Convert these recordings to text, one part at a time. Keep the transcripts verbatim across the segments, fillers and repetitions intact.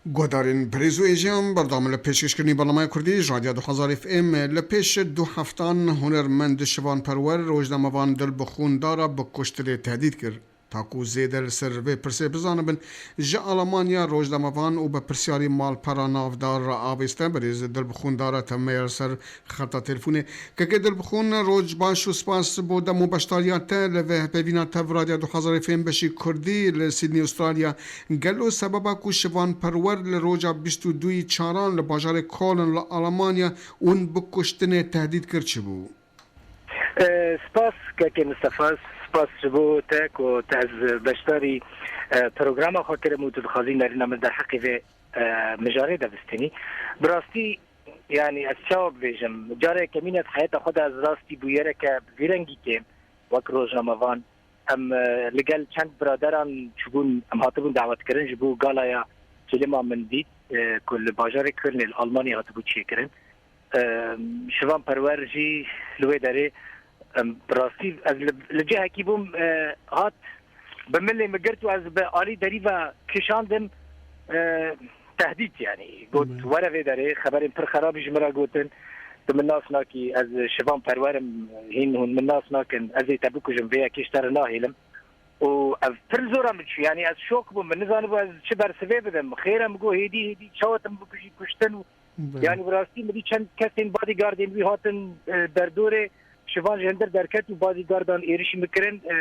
Guhdarên birêz û êjiyan, berdewam li pêşkêşkirinî bernameya Kurdî ji Radya Duhezar F M. Li pêş du heftan hunermend Şivan Perwer rojnamevan Dilbixwîn Dara bi kuştinê tehdît kir. Ta ku zêde li ser vê pirsê bizanibin, ji Alemanya rojnamevan û berpirsyarî malpera navdar avêste. Birêz Dilbixwîn Dara tevmeya li ser xeta telefonê. Kekê Dilbixwîn, roj baş û spas bo dem û beşdariya te li vê hevpeyvîna te bi Radya Duhezar F M beşî Kurdî li Sydney, Australya. Gelo sebeba ku Şivan Perwer li roja bîst û duyî çaran li bajarê Köln li Alemanya ûn bi kuştinê tehdît kir çi bû? E, spas kekê Mistefa, spas ji bo te ku te ez beşdarî, e, programa xwe kirim û tu dixwazî nerîna min derheqê vê, e, mijarê de bistînî. Bi rastî, yanî ez çawa bibêjim, cara yekemîn e di heyata xwe de ez rastî bûyereke bi vî rengî kêm wek rojnamevan. Em, e, li gel çend biraderan çûbûn, em hatibûn dawetkirin ji bo galaya fîlma Min Dît, e, ku li bajarê Kölnê li Almanyê hatibû çêkirin. E, Şivan Perwer jî li wê derê, em, bi rastî ez li, li cihekî bûm, e, hat bi milê min girt û ez bi alî derî ve kişandim, e, tehdît, yanî got, Hı. "Were vê derê, xeberên pir xerabî ji min re gotin, tu min nas nakî, ez Şivan Perwer im, hîn hûn min nas nakin, ez ê te bikujim, vê yekê ji te re nahêlim." Û ev pir zora min çû, yanî ez şok bûm, min nizanibû ez çi bersivê bidim. Xêr e, min got, "Hêdî, hêdî, çawa tu min bikujî?" Kuştin û, Belê. Yanî bi rastî min dî çend kesên bodyguardên wî hatin, e, derdorê, Şivan ji hundir derket û bodyguardan êrişî min kirin. E,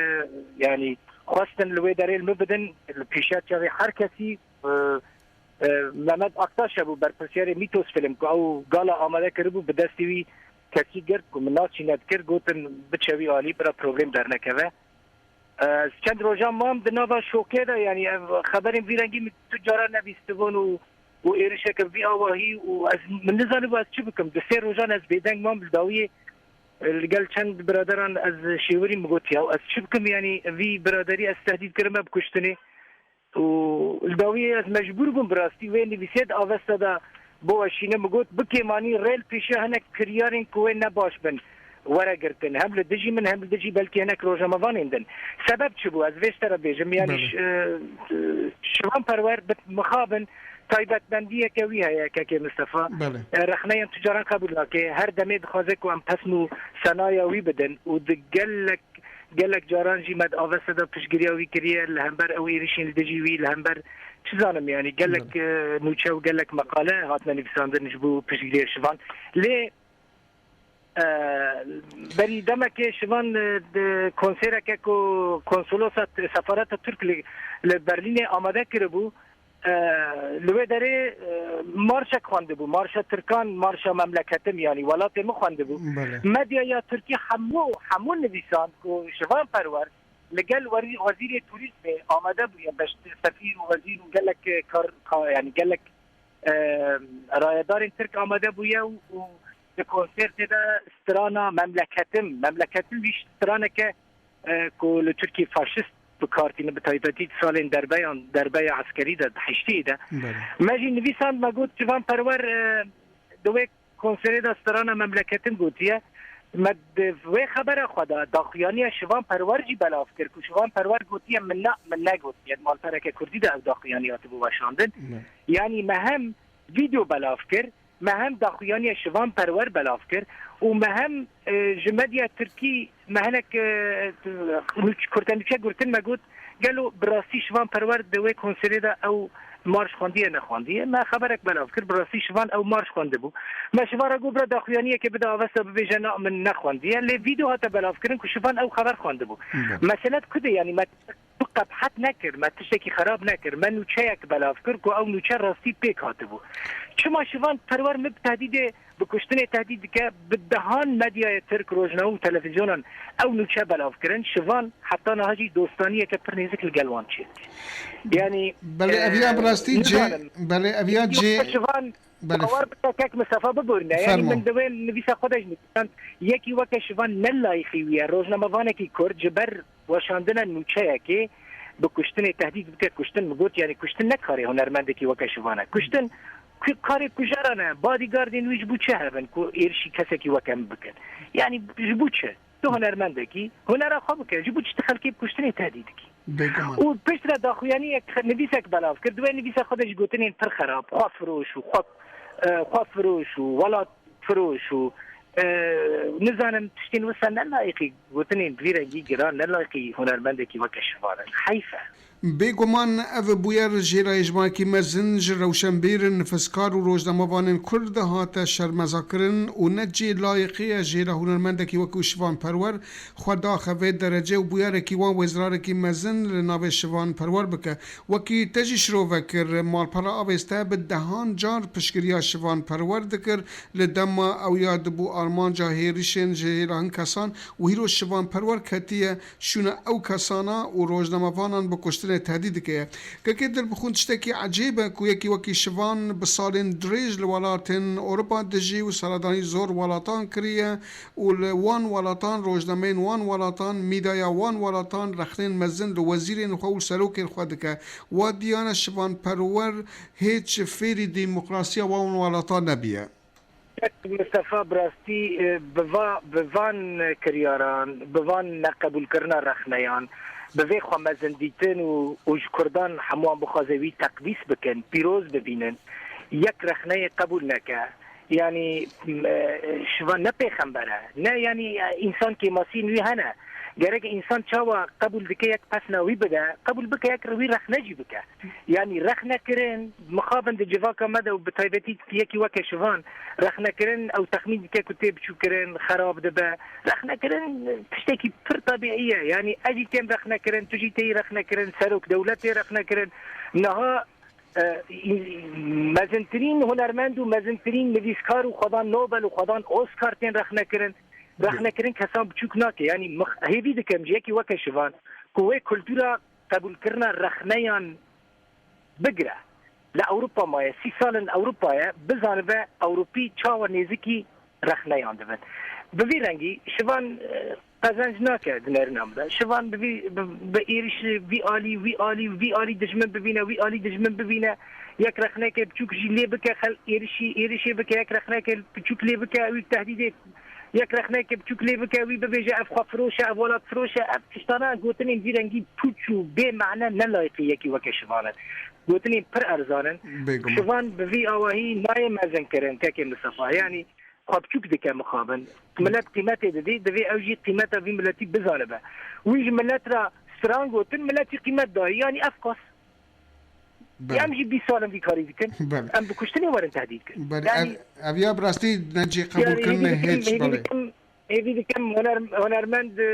yanî xwestin li wê derê li min bidin, li pêşiya çavê her kesî, e, e, Mehmet Aktaş hebû, berpirsiyarê Mythos Film, ku ew gala amade kiribû, bi destê wî kesî girt, ku min nas çîne dikir, gotin, "Biçe wî alî, bira problem dernekeve." Ez çend rojan mam di nava şokê de, yanî ev xeberên vî rengî min tu cara nevîstibûn û, û êrişeke vî awahî û ez, min nizanibû ez çi bikim. Du sê rojan ez bêdeng mam, li dawiyê, e, li gel çend biraderan ez şêwirî, min got, "Ya ez çi bikim, yanî vî biraderî ez tehdît kirime bi kuştinê." Û li dawiyê ez mecbûr bûm, bi rastî wê nivîsê di avesta de biweşînim. Min got, "Bi kêmanî rê li pêşiya hinek kiryarên ku wê ne baş bin were girtin. Hem li dijî min, hem li dijî belkî hinek rojnamevanên din." Sebeb çi bû? Ez vê ji te re bêjim. Yanî Belê. ş-, e, Şivan Perwer bi mixabin taybetmendiyeke wî heye, kekê Mistefa. Belê. E, rexneyên tu caran qebûl nake. Her demê dixwaze ku em pesn û senaya wî bidin û di gelek Gelek caran jî me di avesta de piştgiriya wî kiriye, li hember ew êrişên li dijî wî, li hember çi zanim, yanî gelek, Belê. e, nûçe û gelek meqale hatine nivîsandin ji bo piştgiriyê Şivan. Lê, e, berî demekê Şivan, e, di konsereke ku konsolosa t-, sefareta Tirk li, li Berlînê amade kiribû, E, li wê derê, e, marşek xwendibû, marşa Tirkan, marşa memleketim, yanî welatê min xwendibû. Belê. Medyaya Tirkî hemû, hemû nivîsand ku Şivan Perwer li gel werî-, wezîrê turîzmê amade bûye, beşt sefîr û wezîr û gelek, e, kar, ka-, yanî gelek, e, rayedarên Tirk amade bûye û, û di konsertê de strana memleketim, memleketim wî straneke e, ku li Tirkî faşist bi kar tîne, bi taybetî di salên derbeyan, derbeya eskerî de, di heştiyê de. Belê. Me jî nivîsand, me got, Şivan Perwer, e, di wê konserê de strana memleketim gotiye. Me di wê xebera xwe de daxuyaniya Şivan Perwer jî belav kir, ku Şivan Perwer gotiye, "Min ne, min negotiye." Di malpereke kurdî de ev daxuyanî hatibû weşandin. Belê. Yanî me hem vîdeo belav kir, me hem daxuyaniya Şivan Perwer belav kir û me hem, e, ji medya tirkî me hinek, e, nûç-, kurtenûçe girtin, me got, "Gelo bi rastî Şivan Perwer di wê konserê de ew marş xwendiye nexwendiye?" Me xeberek belav kir, bi rastî Şivan ew marş xwendibû. Me Şivan re got, "Bira daxuyaniyekê bide avesta bibêje, na, min nexwendiye." Lê vîdeo hate belavkirin ku Şivan ew xeber xwendibû. Hı. Mesele di ku de, yanî me tu qebhet nekir, me tiştekî xerab nekir, me nûçeyek belav kir ku ew nûçe rastî pêk hatibû. Çima Şivan Perwer min bi tehdîdê, bi kuştinê tehdîd dike, bi dehan medyaya Tirk, rojnamevan û televîzyonan ew nûçe belav kirin, Şivan heta niha jî dostaniyeke pir nêzik li gel wan çêdike. Yanî, Belê, ev ya e, bi rastî cê, nizanim. Belê, ev ya Yoksa cê, Şivan, belê. Bawer bike kek Mistefa, biborîne. Yanî Fermo. Min di wê nivîsa xwe de jî nivîsand, yekî weke Şivan ne layîqî wî ye. Rojnamevanekî Kurd ji ber weşandina nûçeyekê bi kuştinê tehdîd bike, kuştin, min got, yanî kuştin ne karê hunermendekî weke Şivan e. Kuştin ku-, karê kujaran e. Badîgardên wî ji bo çi hebin ku êrişî kesekî weke min bikin? Yanî ji bo çi? Tu hunermendekî, hunera xwe bike. Ji bo çi tu xelkê bi kuştinê tehdîd dikî? Bêguman. Û piştre daxuyaniyek nivîsek belav kir. Di wê nivîsa xwe de jî gotinên pir xerab, xwefiroş û xwe, e, xwefiroş û welatfiroş û, e, nizanim tiştên wisa ne layiqî gotinên vî rengî giran, ne layiqî hunermendekî weke Şivan in. Heyf e. Bêguman ev bûyer jêrayê ji bankî mezin ji rewşenbîr, nifskar û rojnamevanên Kurd hate şermeza kirin û ne cê layiqî ye jêra hunermendekî wekî Şivan Perwer xwe daxe vê derecê û bûyerekî wan wê zirarekî mezin li navê Şivan Perwer bike. Wekî te jî şirove kir, malpera Avêste bi dehan car piştgiriya Şivan Perwer dikir, li dema ew ya dibû armanca hêrişên ji hêla hin kesan û hîro Şivan Perwer ketiye şûna ew kesana û rojnamevanan bi kuştinê tehdît dike. Kekê Dilbixwin, tiştekî ecêb e ku yekî wekî Şivan bi salên dirêj li welatên Ewropa dijî û seredanî zor welatan kiriye û li wan welatan rojnameyên wan welatan, mîdaya wan welatan rexnên mezin li wezîrên xwe û serokên xwe dike. Wa diyane Şivan Perwer hêç fêrî demokrasiya wan welatan nebiye. Kek Mistefa, bi rastî, e, bi va-, bi van kiryaran, bi van neqebûlkirina rexneyan, bi vê xwe mezindîtin û, û ji Kurdan hemûyan bixwaze wî teqdîs bikin, pîroz bibînin, yek rexneyê qebûl neke. Yanî, e, Şivan ne pêxember e, ne, yanî, e, însan kêmasiyên wî hene. Gerek însan çawa qebûl dike yek pesna wî bide, qebûl bike yek wî rexne jî bike. Yanî rexnekirin, mixabin di civaka me de û bi taybetî yekî weke Şivan, rexnekirin ew texmîn dike ku tê biçûkirin, xerab dibe. Rexnekirin tiştekî pir tebîî ye. Yanî ez jî têm rexnekirin, tu jî têyî rexnekirin, serok dewlet tê rexnekirin. Niha, e, mezintirîn hunermend û mezintirîn nivîskar û xwedan Nobel û xwedan Oscar tên rexnekirin. Rexnekirin kesan biçûk nake. Yanî mix-, hêvî dikim ji yekî weke Şivan ku wê kultura qebûlkirina rexneyan bigire. Li Ewropa maye, sî sal in Ewropa ye, bizanibe Ewropî çawa nêzikî rexneyan dibin. Bi vî rengî Şivan, e, qezenc nake di nerîna min de. Şivan bi vî, bi, bi êrişî vî alî, wî alî, vî alî dijmin bibîne, wî alî dijmin bibîne. Yek rexneke biçûk jî lê bike, xel êrişî, êrişê bike, yek rexneke biçûk lê bike, wî tehdîdê yek rexneke biçûk lê bike, wî bibêje ev xwefiroş e, ev welatfiroş e, ev tiştana gotinên vî rengî pûç û bê mane ne layiqî yekî weke Şivan in. Gotinên pir erzan in. Bêguman. Şivan bi vî awahî nayê mezinkirin, kekê Mistefa. Yanî xwe biçûk dike mixabin. Milet qîmetê didî, divê ew jî qîmeta vî miletî bizanibe. Wî ji milet re stran gotin, milet jî qîmet dayî. Yanî ev qas. Belê. Em jî bîst sal in vî karî dikin. Belê. Em bi kuştinê werin tehdît kirin. Belê, yanî, ev, ev ya bi rastî ne cî qebûl kirine hêvî dikim, hêç, hêvî belê. Dikim, hêvî dikim huner-, hunermend, e,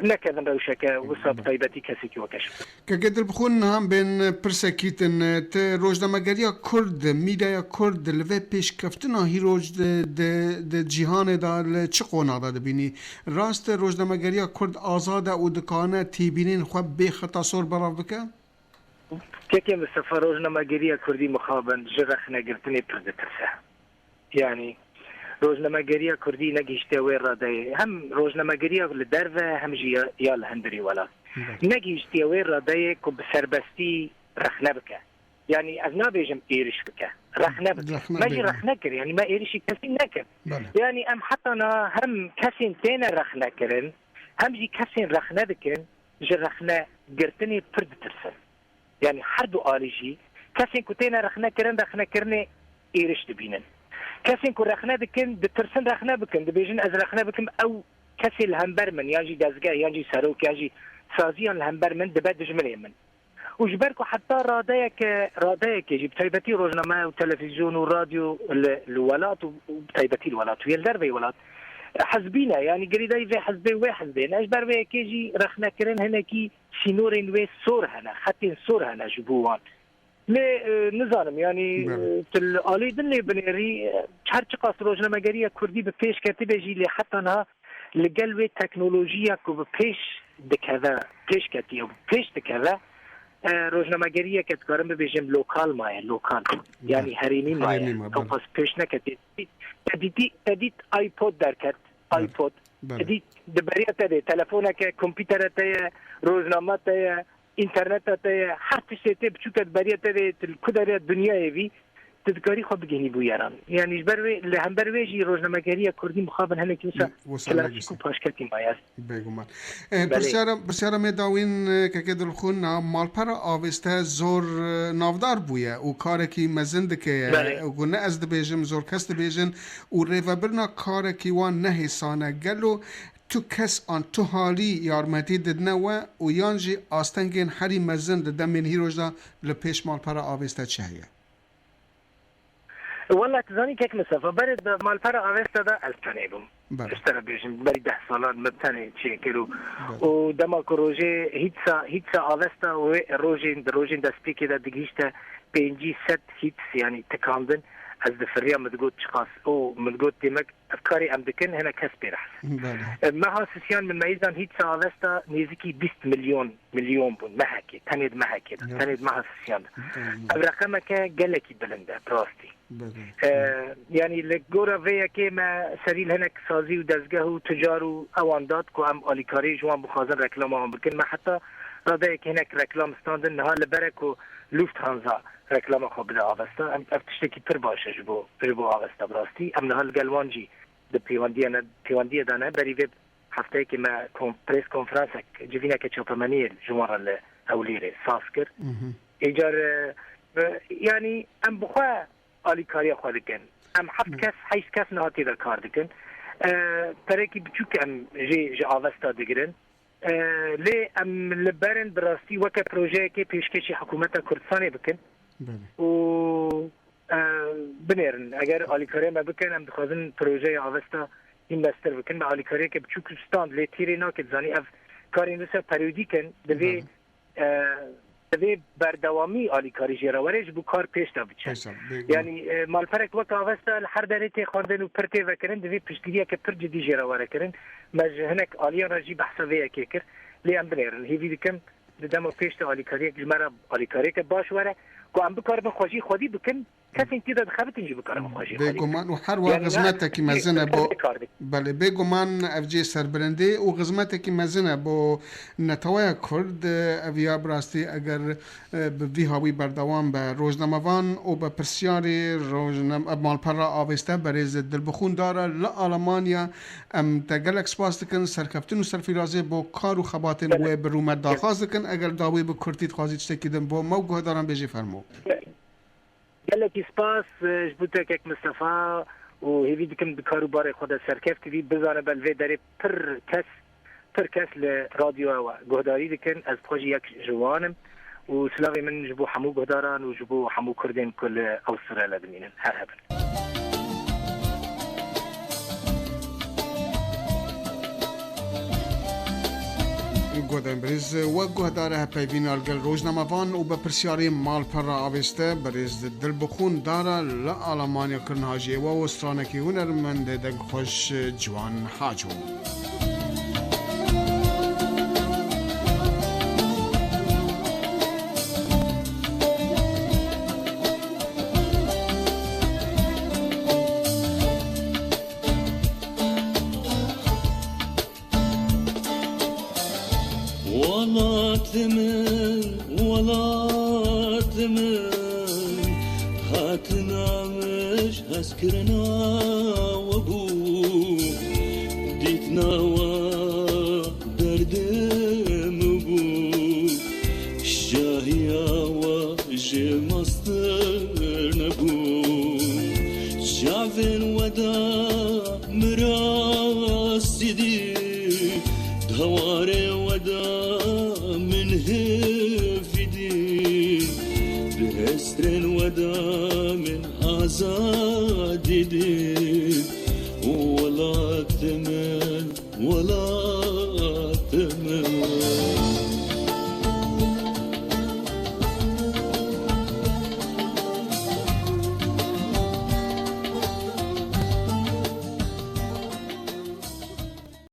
nekevin rewşeke wisa bi taybetî kesekî weke Şivan. Keke Dilbixwin, niha em bên pirsekî din. Ti rojnamegeriya Kurd, mîdaya Kurd li vê pêşkeftina hîroj di, di, di cîhanê de li çi qonax de dibînî? Rast e, rojnamegeriya Kurd azad e û dikane têbînên xwe bê xeta sor belav bike? Kekê Mistefa, rojnamegeriya Kurdî mixabin ji rexnegirtinê pir ditirse. Yanî, rojnamegeriya Kurdî negihîştiye wê radeyê. Hem rojnamegeriya li derve, hem jî ya, ya li hundirî welat. Belê. Negihîştiye wê radeyê ku bi serbestî rexne bike. Yanî, ez nabêjim êriş bike. Rexne bike. Rexne bike. Me jî rexne kir. Yanî, me êrişî kesî nekir. Belê. Yanî, em heta niha hem kesên têne rexne kirin, hem jî kesên rexne dikin, ji rexne girtinê pir ditirsin. Yanî her du alî jî kesên ku têne rexne kirin, rexnekirinê êriş dibînin. Kesên ku rexne dikin, ditirsin rexne bikin. Dibêjin, ez rexne bikim, ew kesê li hember min, yan jî dezgeh, yan jî serok, yan jî saziyan li hember min dibe dijminê min. Û ji ber ku heta radeyeke, radeyekê jî, bi taybetî rojname û televîzyon û radyo li, li welat û, û bi taybetî li welat û yê li derveyî welat, hizbî ne, yanî girêdayî vê hizbê, wê hizbê ne. Ji ber vê yekê jî rexnekirin hinekî sînorên wê sor hene, xetên sor hene ji bo wan. Lê, e, nizanim, yanî, Belê. E, tu li alî din lê binêrî, e, her çiqas rojnamegeriya Kurdî bi pêş ketibe jî, lê heta niha li gel wê teknolojiya ku bi pêş dikeve, pêş ketiye û pêş dikeve, e, rojnamegeriyeke, dikarim bibêjim, lokal maye, lokal. Belê. Yanî herêmî maye. Herêmî maye, Ew belê. Qas pêş neketiye. Te dîtî, te dît iPod derket, Belê. iPod. Belê. Te dît di beriya te de telefoneke, kompîtera te ye, rojnama te ye, înterneta te ye, her tiştê tê biçûk e di beriya te de, tu li ku derê dinyayê bî, tu dikarî xwe bigihînî bûyeran. Yanî ji ber wê, li hember wê jî rojnamegeriya kurdî mixabin hinek wisa Wisa klasîk û negihîstin. Paşketî maye. Bêguman. Eh, Belê. Pirsyara, pirsyara me dawîn, eh, keke Dilxwin, na malpera avêste zor, eh, navdar bûye û karekî mezin dike ye. Belê. Ku ne ez dibêjim, zor kes dibêjin û rêvebirina karekî wan ne hêsan e. Gelo tu kes an tu halî yarmetî didine we û yan jî astengên herî mezin di demên hîroj de li pêş malpera avêste çi heye? Wela, tu zanî kek Mistefa, berê di malpera avêsta de ez tenê bûm. Belê. Ez te re bêjim, berî deh salan min tenê çêkir û, Belê. û dema ku rojê hîtsa, hîtsa avesta û wê rojên, di rojên destpêkê de digihîşte pêncî sed hîts, yanî tikandin, ez difiriya, min digot çiqas. Û min digot, demek ev karê em dikin, hinek kes pê dihese. Belê. E, meha sisiyan min meyzan hîtsa avesta nêzîkî bîst milyon, milyon bûn mehekê, tenê di mehekê de, Ya. tenê di meha sisiyan de. Belê. Ev reqemeke gelekî bilind e, bi rastî. Belê. E, yanî li gora vê yekê me serî li hinek sazî û dezgeh û tucar û ewan dat ku em alîkarî ji wan bixwazin, reklama wan bikin. Me heta radeyekê hinek reklam standin, niha li ber e ku Lufthansa reklama xwe bide avesta. Em, ev tiştekî pir baş e ji bo, ji bo avesta bi rastî. Em niha li gel wan jî di pêwendiyê ne, pêwendiyê de ne. Berî vê hefteyekê me kon-, press konferansek, civîneke çapemeniyê ji wan re li Hewlêrê saz kir. Mhm. Îcar, e, e, yanî em bi xwe alîkariya xwe dikin. Em heft Hı. kes, heşt kes niha tê de kar dikin. E, perekî biçûk em jê ji avesta digirin. E, lê em li ber in bi rastî weke projeyekê pêşkêşî hikûmeta Kurdistanê bikin Belê. û, e, binêrin. Eger alîkariya me bikin, em dixwazin projeya avesta hîn mestir bikin. Me alîkariyeke biçûk stand lê tîrê nake, dizanî ev karên wisa periyodîk in. Divê, Belê. e, divê berdewamî alîkarî jê re were ji bo kar pêş de biçe. Pêş de, bêguman. Yanî, e, malperek wek avesta li her derê tê xwendin û pir tê vekirin, divê piştgiriyeke pir cidî jê re were kirin. Me ji hinek aliyan re jî behsa vê yekê kir. Lê em binêrin. Hêvî dikim di dema pêş de alîkariyek ji me re alîkariyeke baş were, ku em bikaribin xwejî xwedî bikin, kesên tê de dixebitin jî bikarin xwejî xwedî bikin. Bêguman û her wiha Yanî ne xizmetekî mezin e bo, kar dikin. Belê, bêguman ev cihê serbilindê û xizmetekî mezin e bo neteweya Kurd. Ev ya bi rastî eger, e, bi vî hawî berdewam be, rojnamevan û berpirsyarê rojnam-, malpera avêste berêz Dilbixûn Dara li Alemanya, em te gelek spas dikin, serkeftin û serfîrazê bo kar û xebatên Gelek. wê bi rûmet daxwaz dikin. Eger dawî bi kurtî dixwazî tiştekî din bo me û guhdaran bêjî, fermo. Gelekî spas, e, ji bo te kek Mistefa û hêvî dikim di kar û barê xwe de serkeft bî, bizane be li vê derê pir kes, pir kes li radyoya we guhdarî dikin. Ez bi xwe jî yek ji wan im û silavê min ji bo hemû guhdaran û ji bo hemû Kurdên ku li Awistralya dimînin. Her hebin. Guhdarên birêz, wek guhdara hevpeyvîna li gel rojnamevan û berpirsyarê malpera avêste, birêz Dilbixûn Dara li Alemanya kirin hajiyê we û stranekî hunermendê dengxweş Ciwan Haco. Welat min, welat min, hatina min ji hezkirina we bû, dîtina we derdê min bû, şahiya we jê mastir nebû. Çavên we de min rastî dî, di hewarê we de min hêvî dî, di hesrên we de min azadî dî. Welat min, welat